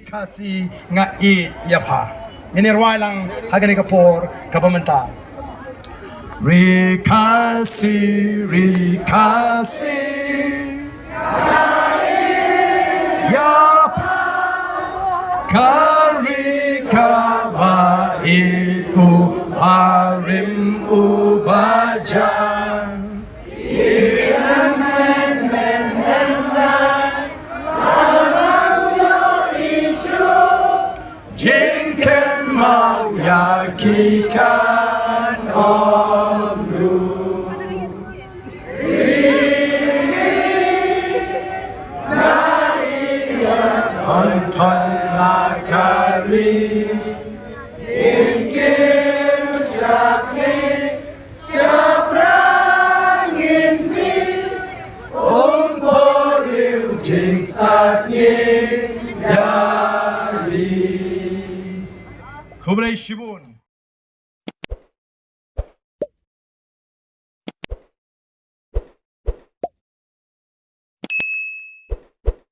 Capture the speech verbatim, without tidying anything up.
Khasi nga ïeit ïa pha. Ngin ïa rwai lang ha kane ka por kaba mynta. Ri Khasi, Ri Khasi, ïa pha ka ri kaba ïeit, u barim u bajan. Jingkynmaw ïa ki kan ong ruh. Ton ton la ka ri. Jingkynmaw ïa ki Shaphrang ngin mih, um por liu jingstad ngin ïa dih. Khublei shibun.